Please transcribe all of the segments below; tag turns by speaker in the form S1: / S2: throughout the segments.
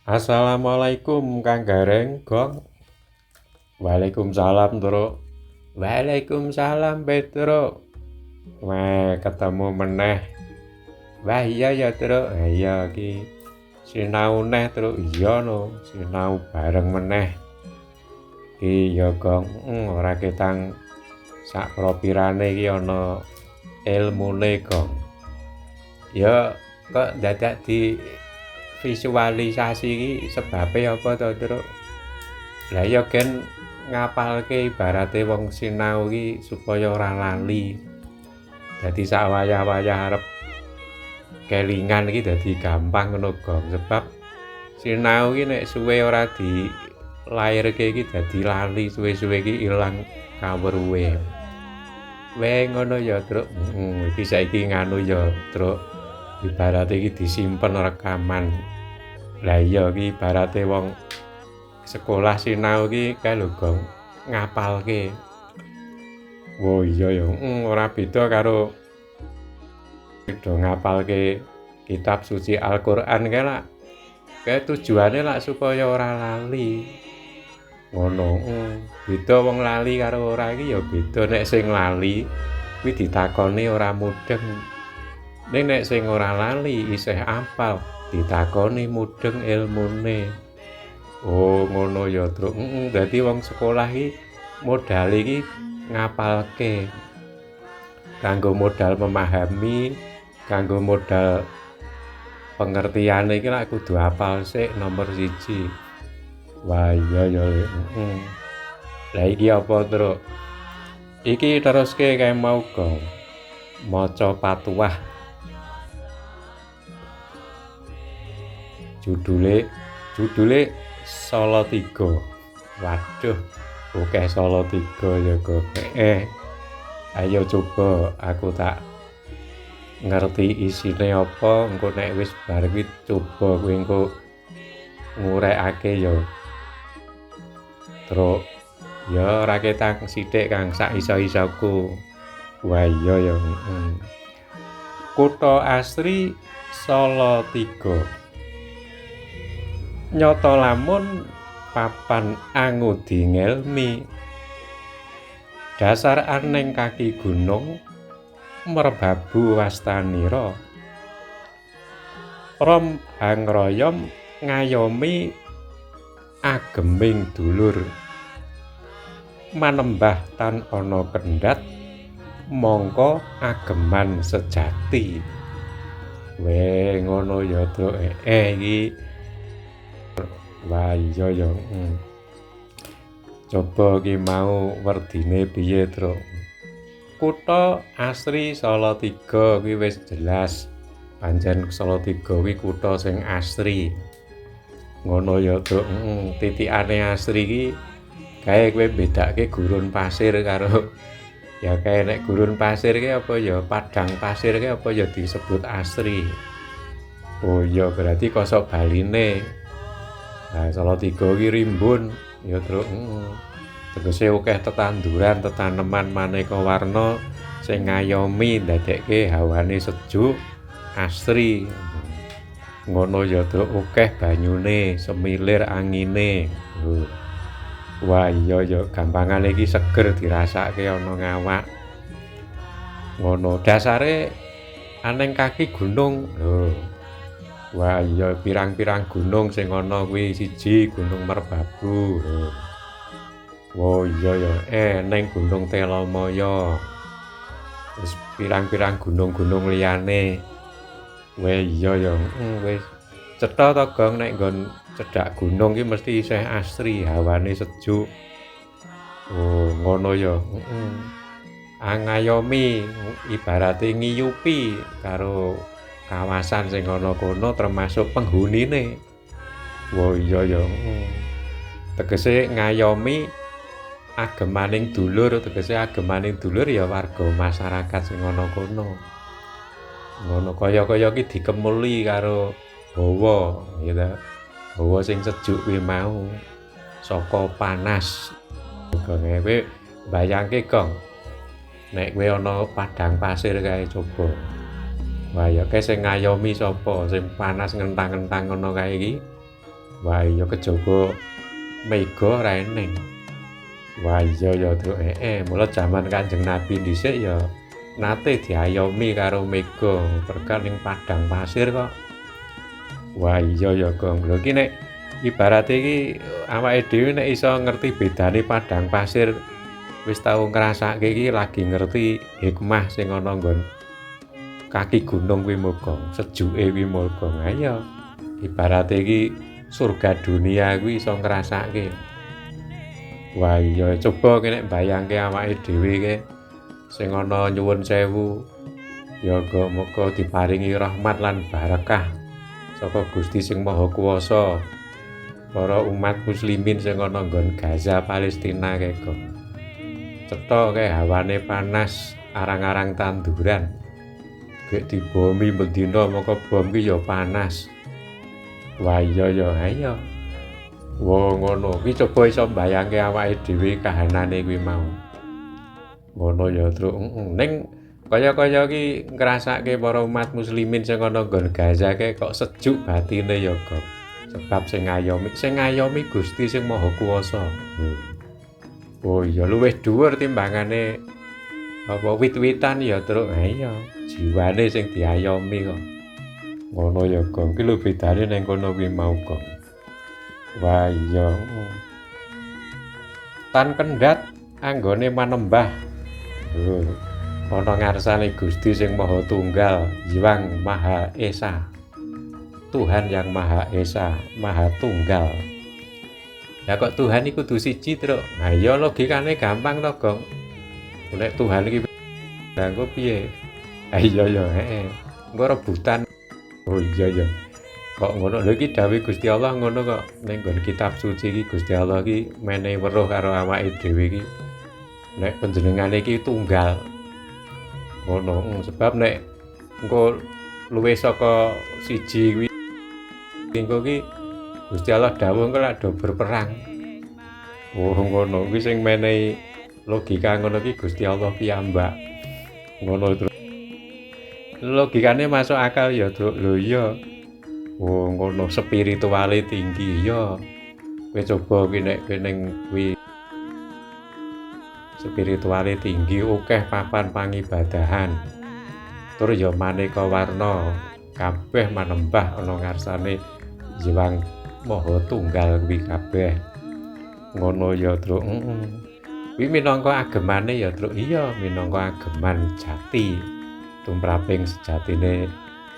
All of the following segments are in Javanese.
S1: Assalamualaikum Kang Gareng, Gong. Waalaikumsalam, Truk. Waalaikumsalam, Petro. Wah, ketemu meneh. Wah, iya ya, Truk. Iya iki sinau neh, Truk. Iya no, sinau bareng meneh. Iki ya, Gong, ora ketang sak propirane iki ana ilmune, Gong. Ya kok dadak di visualisasi iki sebabe apa to, Truk? Lah ya gen ngapalke ibarate wong sinau iki supaya ora lali. Dadi sak wayah-wayah arep kelingan iki dadi gampang ngono, Gong. Sebab sinau iki nek suwe ora dilairke iki dadi lali, suwe-suwe iki ilang kawruhe. Weh ngono ya, Truk. Heeh, iki saiki nganu ya, Truk. Ibarate iki disimpen rekaman. Lah iya iki ibarate wong sekolah sinau iki kae lho, Gong, ngapalke. Oh iya ya, ora beda karo do ngapalke kitab suci Al-Qur'an kae lak. Kae tujuane lak supaya ora lali. Ngono, Beda wong lali karo ora iki ya beda. Nek sing lali kuwi ditakoni ora mudeng. Ning nek sing ora lali isih apal, ditakoni mudeng ilmune. Oh ngono ya, Truk. Heeh, dadi wong sekolah iki modal iki ngapalke. Kanggo modal memahami, kanggo modal pengertiane iki lak kudu apal sik nomor siji. Wah iya ya, heeh. Lah iki apa, Truk? Iki teruske kae mau, Gong. Maca patuah. Judule judule Salatiga. Waduh, akeh Salatiga ya, Gong. Ayo coba aku tak ngerti isine apa, engko nek wis bar kuwi coba kowe engko ngurekake ya. Truk, ya ora ketang sithik Kang, sak iso-isoku. Wah iya ya, heeh. Kutha asri Salatiga. Nyata lamun papan angudi ngelmi. Dasar aneng kaki gunung merbabu wastanira. Rom hangrayam ngayomi ageming dulur. Manembah tan ana kendhat mangka ageman sejati. Weh ngono ya, Truk. Iki wah iya ya. Coba iki mau werdine piye, Truk? Kutha asri Salatiga kuwi wis jelas. Pancen Salatiga kuwi kutha sing asri. Ngono ya, Truk. Heeh, titikane asri iki kae kowe bedake gurun pasir karo ya kae nek gurun pasir ki apa ya padang pasir ki apa ya disebut asri. Oh iya berarti kosok baline. Nah, Salatiga ki rimbun ya, Truk. Heeh. Tegese akeh tetanduran, tetaneman maneka warna sing ngayomi ndadekke hawane sejuk, asri. Ngono ya, Truk, akeh banyune, semilir angine. Lho. Wah iya ya, gampangane iki seger dirasake ana ngawak. Ngono, dasare aneng kaki gunung. Lho. Wah iya pirang-pirang gunung sing ana kuwi siji Gunung Merbabu. Lho. Oh iya ya, eneng Gunung Telomoyo. Wis pirang-pirang gunung-gunung liyane. Weh iya ya, wis cetha to, Gong, nek nggon cedhak gunung ki mesti isih asri, hawane sejuk. Oh, ngono ya, heeh. Angayomi ibarate ngiyupi karo kawasan sing ana kono termasuk penghunine. Wah iya ya, heeh. Tegese ngayomi agemaning dulur, tegese agemaning dulur ya warga masyarakat sing ana kono. Ngono kaya-kaya ki dikemuli karo hawa, ya ta. Hawa sing sejuk kuwi mau saka panas. Kowe bayangke, Gong. Nek kowe ana padang pasir kae coba. Wah ya kae sing ngayomi sapa? Sing panas ngentang-ngentang ngono kae iki. Wah iya, kejaba mega ora eneng. Wah iya ya, Truk. Mula jaman Kanjeng Nabi dhisik ya nate diayomi karo mega, perkara ning padang pasir kok. Wah iya ya, Gong. Lho iki nek ibarate iki awake dhewe nek iso ngerti bedane padang pasir, wis tau ngrasake iki lagi ngerti hikmah sing ana nggon kaki gunung kuwi muga, sejuke kuwi muga. Ayo ibarate iki surga dunia kuwi iso ngrasake. Wah iya, coba nek bayangke awake dhewe ke sing ana, nyuwun sewu ya, muga diparingi rahmat lan barakah saka Gusti sing Maha Kuwasa, para umat muslimin sing ana nggon Gaza Palestina kae kok. Cetha kae hawane panas, arang-arang tanduran. Gek dibomi bendina, moko bom ki ya panas. Wah iya ya, ayo. Wah ngono, ki coba iso mbayangke awake dhewe kahanane kuwi mau. Ngono ya, Truk. Ning kaya-kaya ki ngrasake para umat muslimin sing ana nggon Gaza kae kok sejuk batine ya, Gong. Sebab sing ngayomi Gusti sing Maha Kuwasa. Oh iya, luwih dhuwur timbangane apa wit-witan ya, Truk. Ha iya, jiwane sing diayomi kok. Ngono ya, Gong. Ki lho bedane ning kono kuwi mau, Gong. Wah iya. Tan kendhat anggone manembah. Lho, ana ngarsane Gusti sing Maha Tunggal, Hyang Maha Esa. Tuhan yang Maha Esa, Maha Tunggal. Lah kok Tuhan iku kudu siji, Truk? Nah iya, logikane gampang to, Gong. Nek Tuhan iki lha engko piye? Ha iya ya, heeh. Engko rebutan. Oh iya ya. Kok ngono? Lho iki dawuh Gusti Allah ngono kok ning nggon kitab suci iki. Gusti Allah iki menehi weruh karo awake dhewe iki nek panjenengane iki tunggal. Ngono, sebab nek engko luwih saka siji kuwi engko ki Gusti Allah dawuh engko lak do berperang. Oh ngono, kuwi sing menehi logika ngono ki Gusti Allah piyambak. Ngono terus. Logikane masuk akal ya, Truk. Lho iya. Oh ngono, spirituale tinggi ya. Kowe coba kuwi nek kowe ning kuwi spirituale tinggi, akeh papan pangibadahan. Tur ya maneka warna, kabeh manembah ana ngarsane Hyang Maha Tunggal kuwi kabeh. Ngono ya, Truk. Heeh. Kuwi minangka agemane ya, Truk. Iya, minangka ageman jati. Tumraping sejatine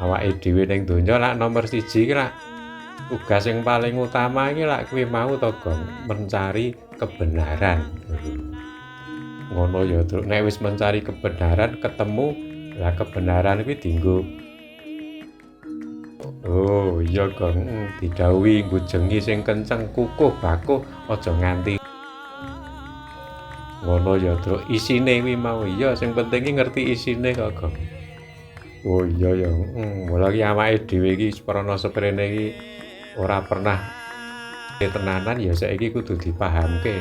S1: awake dhewe ning donya lak nomor siji iki lak tugas sing paling utama iki lak kuwi mau to, Gong, mencari kebenaran. Ngono ya, Truk. Nek wis mencari kebenaran ketemu, lah kebenaran kuwi dienggo. Oh iya, Gong, didhawuhi nggujengi sing kenceng, kukuh bakuh, aja nganti. Ngono ya, Truk. Isine kuwi mau iya, sing penting ki ngerti isine kok, Gong. Oh iya ya, mula ki awake dhewe iki seprana seprene iki ora pernah tenanan ya, saiki kudu dipahamke.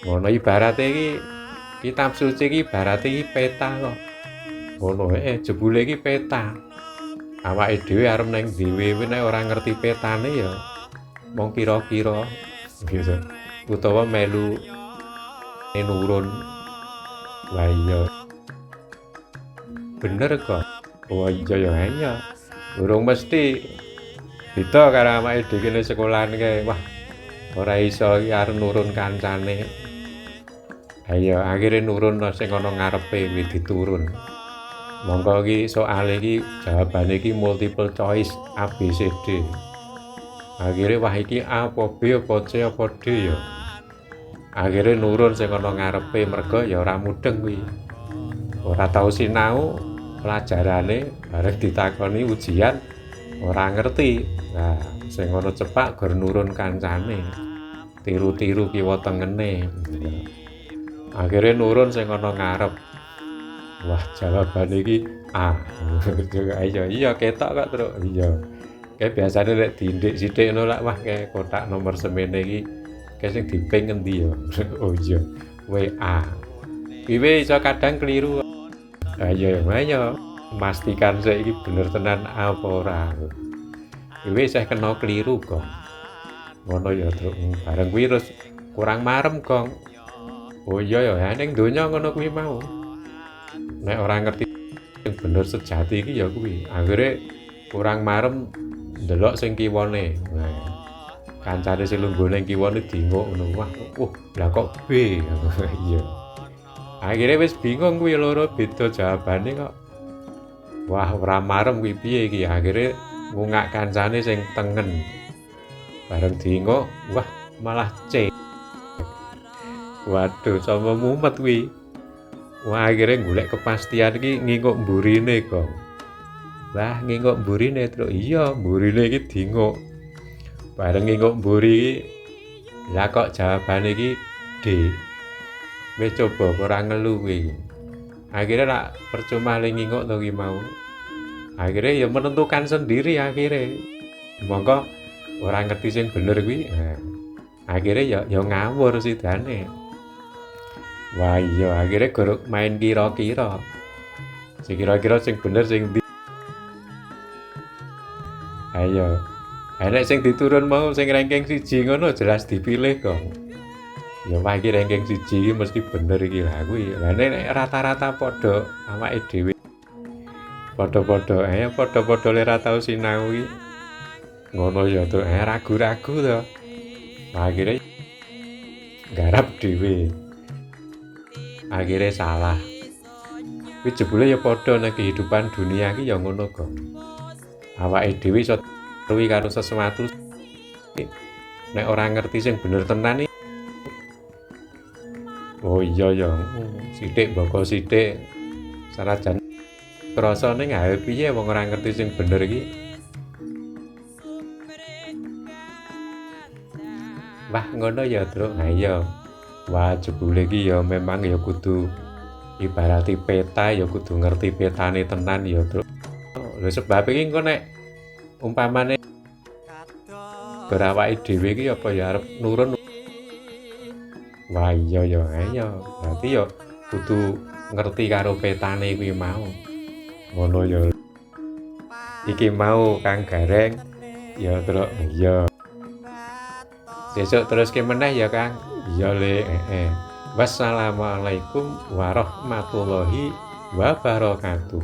S1: Ngono ibarate iki kitab suci iki ibarate iki peta kok. Ngono, heeh, jebule iki peta. Awake dhewe arep nang ndi wae nek ora ngerti petane ya mung kira-kira gitu. Utawa melu nurun. Wah iya. Bener kok. Oh iya ya, iya. Urung mesti. Beda karo awake dhewe kene sekolahan kae. Wah, ora iso iki arep nurun kancane. Ayo akhire nurun sing ana ngarepe kuwi diturun. Mongko iki soale iki jawabane iki multiple choice A B C D. Akhire wah iki A apa B apa C apa D ya. Akhire nurun sing ana ngarepe mergo ya ora mudeng kuwi. Ora tau sinau pelajarane, bareng ditakoni ujian ora ngerti. Nah, sing ana cepak gur nurun kancane. Tiru-tiru kiwa tengene. Akhire nurun sing ana ngarep. Wah, jawabane iki A. Ayo iya ketok kok, Truk. Iya. Kayak biasane nek dindik sithik ngono lak wah kayak kotak nomor semene iki kayak sing diping ngendi ya. Oh iya, WA. Piye iso kadang keliru. Ayo ayo memastikan saiki bener tenan apa ora. Kuwi isih kena keliru kok. Ngono ya, Truk. Bareng kuwi terus kurang marem, Gong. Oh iya ya, ning donya ngono kuwi mau. Nek ora ngerti sing bener sejati iki ya kuwi. Akhire kurang marem ndelok sing kiwane. Nah, kancane sing lungguh ning kiwane dinguk ngono. Wah, lah kok B. Iya. Akhire wis bingung kuwi loro beda jawabane kok. Wah, ora marem kuwi piye iki. Akhire ngungak kancane sing tengen. Bareng diinguk, wah malah C. Waduh, sama mumet kuwi. Wah, akhirnya golek kepastian iki nginguk mburine, Gong. Wah, nginguk mburine, Truk. Iya, mburine iki dinguk. Bareng nginguk mburi iki, lah kok jawabane iki D. Wis coba ora ngelu kuwi. Akhirnya lak percuma le nginguk to ki mau. Akhirnya ya menentukan sendiri akhirnya. Monggo ora ngerti sing bener kuwi. Nah, akhirnya ya ngawur sidane. Wah iya, akhirnya guru main kira-kira. Sing kira-kira sing bener sing ndi? Ayo. Enek sing diturun mau sing ranking 1 ngono jelas dipilih kok. Ya wah iki ranking 1 iki mesti bener iki lah kuwi. Lah nek rata-rata padha awake dhewe. Padha-padha ae padha-padha le ra tau sinau iki. Ngono ya to, ragu-ragu to. Akhirnya garap dhewe. Akhirnya salah. Kuwi jebule ya padha nek kehidupan dunia iki ya ngono kok. Awake dhewe iso kuwi karo sesuatu nek ora ngerti sing bener tenan iki. Oh iya ya, sithik mbaka sithik. Sanajan krasa ning ae piye wong ora ngerti sing bener iki. Wah ngono ya, Truk. Ha iya. Wah jebule iki ya memang ya kudu ibarati peta ya kudu ngerti petane tenan ya, Truk. Lho sebab iki engko nek umpamane awake dhewe iki apa ya arep nurun. Wah iya ya, ayo. Berarti ya kudu ngerti karo petane kuwi mau. Ngono ya. Iki mau Kang Gareng ya, Truk. Iya. Sesuk teruske meneh ya, Kang. Iya, Le. Heeh. Wassalamualaikum warahmatullahi wabarakatuh.